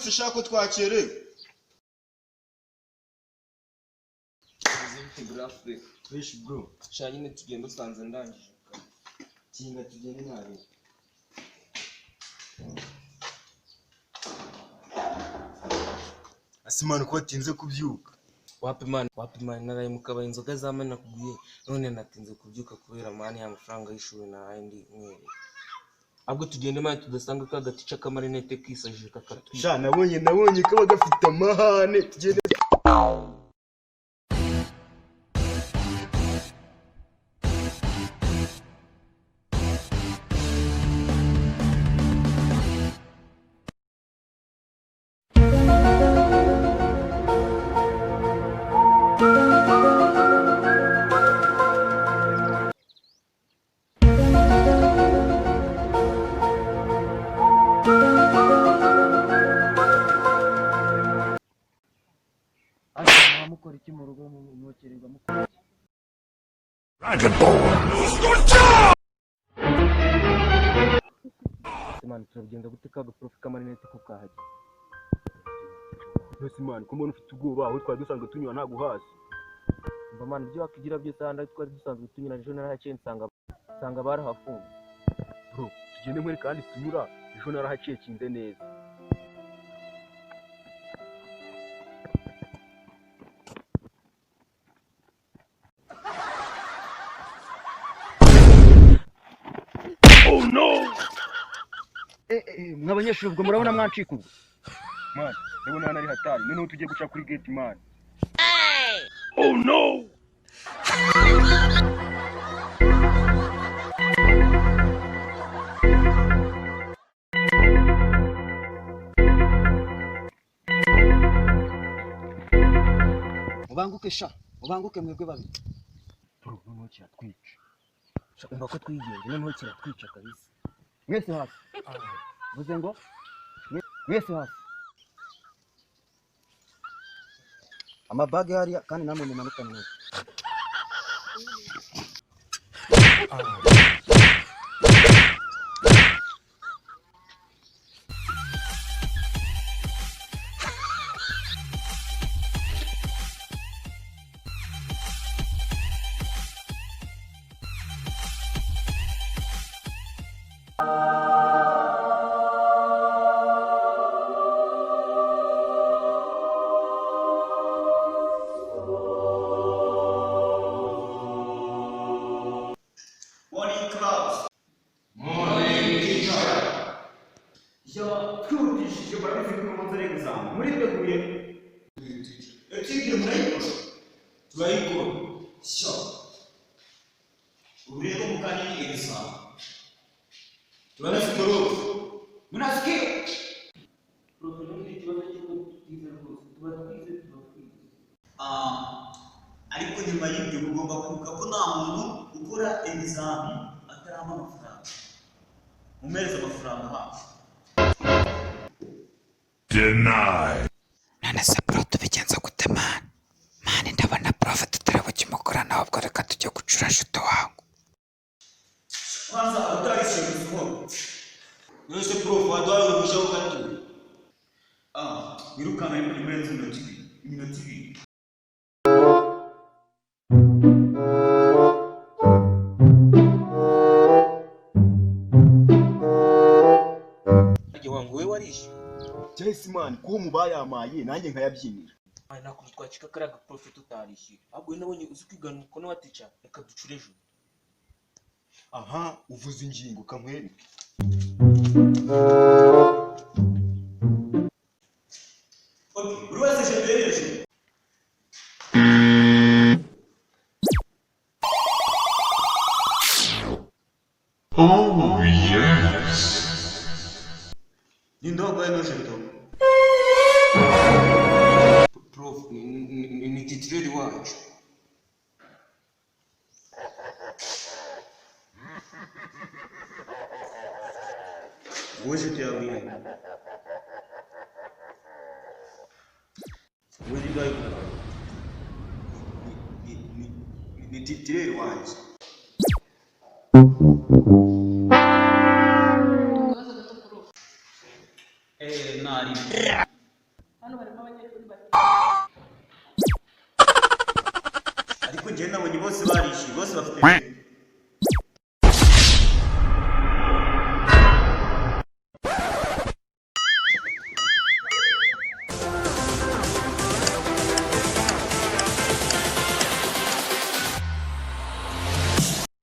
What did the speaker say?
Wabyutse shaka ko twakerewe. Bite graphic? Fresh bro. Sha nyine tugenda usanze ndangije. Kinga tugende nabi. Asimana ko watinze kubyuka. Wapi man, wapi man, naraye mu kabari inzoga zamenaguye none natinze kubyuka kubera man ya mafaranga y'ishuri naraye ndi mwereye. Ahubwo tugende man tudasanga ka gatica k'amarinete kisajije kakatwica. Sha nabonye kaba gafite amahane tugende. Mukora iki mu rugo mukererwa mukora iki? Man turabigenza gute ka gaprof k'amarinete ko kahageze? Mbese man ko mbona ufite ubwoba aho twari dusanzwe tunyura ntago uhazi. Umva man ibyo wakwigira byose ahandi aho twari dusanzwe tunyura ejo narahaciye nsanga barahafunze. Bro, tugende nkwereke ahandi tunyura ejo narahaciye kinze neza. Mwa banyeshuri ubwo murabona mwancika ubwo. Man, ndabona hano ari hatari. Noneho tugiye guca kuri gate man. Mubanguke sha, mubanguke mwebwe babiri. Bro, noneho kiratwica. Sha umva ko twigenje noneho kiratwica kabisa. Mwese hasi. Vuze ngo mwese hasi. Amabage hariya kandi namwe mumanukane neza. Morning class. Twihutishije murabizi ko uyu munsi ari exam muriteguye. Etike murayikora? Turayikora. Sho. Ubu rero mukanya ni exam. Turanazikora. Munasikia? Prof n'ubundi ikibazo cy'uko tutize rwose tuba twize tuba twize. Ah, ariko nyuma y'ibyo mugomba kwibuka ko nta muntu ukora exam atarama amafaranga. Mumereze amafaranga hafi. None se bro tubigenza gute man? Man ndabona prof tutari bukimukorana ahubwo reka tujye gucura shuto wangu. Kwanza utarishyuye gusohoka. None se prof waduhaye uruhushya ho gato. Ah, wirukanka ariko ntimurenze iminota ibiri. Iminota ibiri. Harya wangu wowe warishyuye? Cyahise man kuko mubayamaye nanjye nkayabyinira. Man nta kuntu twacika kariya gaprof tutarishyuye. Ahubwo wowe nabonye uzi kwigana umukono wa teacher reka ducure ejo. Aha, uvuze ingingo kankwereke. Okay, buri wese aje mbere hejuru. Oh, yes. Ninde waguhaye ino jeto? Prof ni titireri wacu. Wowe jeto yawe iri he? Wowe ninde wayiguhaye? Ni titireri wanjye. Akabazo gato prof. Nari. nk'abanyeshuri bati. Ariko njyewe nabonye bose barishyuye, bose bafite.